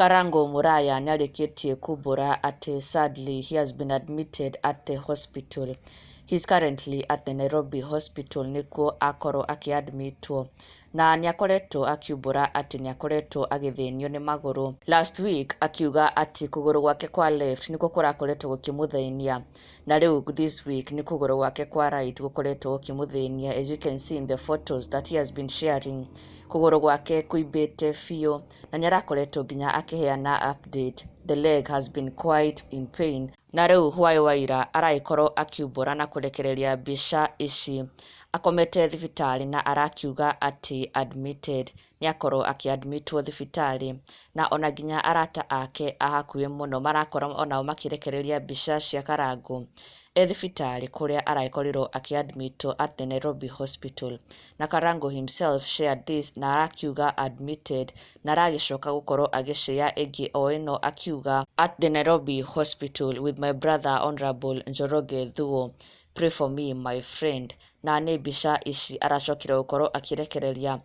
Karango Muraya nĩarĩkĩtie kumbũra atĩ sadly he has been admitted at the hospital. He's currently at the Nairobi Hospital, nĩkuo akorwo akĩadmitwo, na nĩakoretwo akiumbũra atĩ nĩakoretwo agĩthĩnio nĩ magũrũ. Last week akiuga atĩ kũgũrũ gwake kwa left nĩkuo kũrakoretwo gũkĩmũthĩnia, na rĩu this week nĩ kũgũrũ gwake kwa right gũkoretwo gũkĩmũthĩnia. As you can see in the photos that he has been sharing, kũgũrũ gwake kũimbĩte biũ, na nĩarakoretwo nginya akĩheana update. The leg has been quite in pain. Na rĩu hwaĩ wa ira aragĩkorwo akiumbũra na kũrekereria mbica ici akomete thibitarĩ, na arakiuga atĩ admitted, nĩakorwo akĩadmitwo thibitarĩ. Na ona nginya arata ake a hakuhĩ mũno marakorwo onao makĩrekereria mbica cia Karangũ e thibitarĩ kũrĩa aragĩkorirwo akĩadmitwo at the Nairobi Hospital. Na Karango himself shared this na arakiuga admitted, na aragĩcoka gũkorwo agĩshare ĩngĩ o ĩno akiuga, "At the Nairobi Hospital with my brother Honorable Njoroge Thuo. Pray for me, my friend." Na nĩ mbica ici aracokire gũkorwo akĩrekereria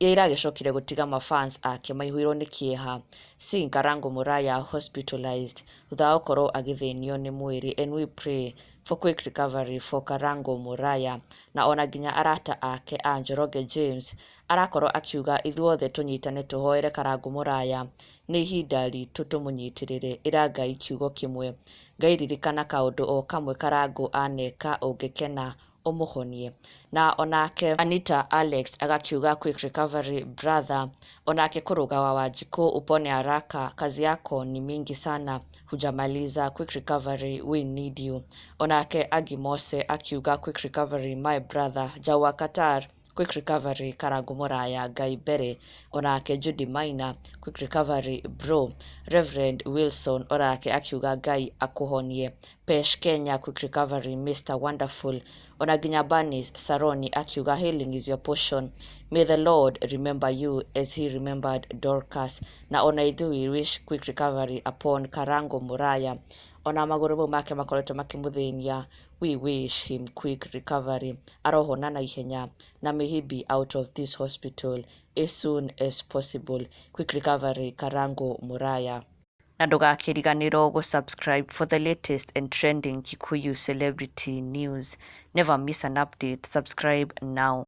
iria iragĩcokire gũtiga mafans ake maihũirwo nĩ kĩeha, seeing Karango Muraya hospitalized thutha wa gũkorwo agĩthĩnio nĩ mwĩrĩ. And we pray for quick recovery for Karango Muraya. Na ona nginya arata ake a Njoroge James arakorwo akiuga ithuothe tũnyitane tũhoere Karango Muraya, nĩ ihinda ritũ tũmũnyitĩrĩre. Ĩra Ngai kiugo kĩmwe, "Ngai, ririkana kaũndũ o kamwe Karango aneka ũngĩkena ũmũhonie." Na onake Anita Alex agakiuga, "Quick recovery, brother." Onake Kũrũga wa Wanjikũ, "Upone haraka, kazi yako ni mingi sana, hujamaliza. Quick recovery, we need you." Onake Agi Mose akiuga, "Quick recovery, my brother." Jawa Qatar, "Quick recovery, Karango Muraya, Ngai mbere." Onake Judy Maina, "Quick recovery, bro." Reverend Wilson onake akiuga, "Ngai akũhonie." Pesh Kenya, "Quick recovery, Mr Wonderful." Ona nginya Bernice Saroni akiuga, "Healing is your portion. May the Lord remember you as he remembered Dorcas." Na ona ithuĩ we wish quick recovery upon Karango Muraya. Ona magũrũ mau make makoretwo makĩmũthĩnia, we wish him quick recovery, arohona na ihenya, na may he be out of this hospital as soon as possible. Quick recovery, Karango Muraya. Na ndũgakĩriganĩrwo gũ-subscribe for the latest and trending Kikuyu celebrity news. Never miss an update. Subscribe now.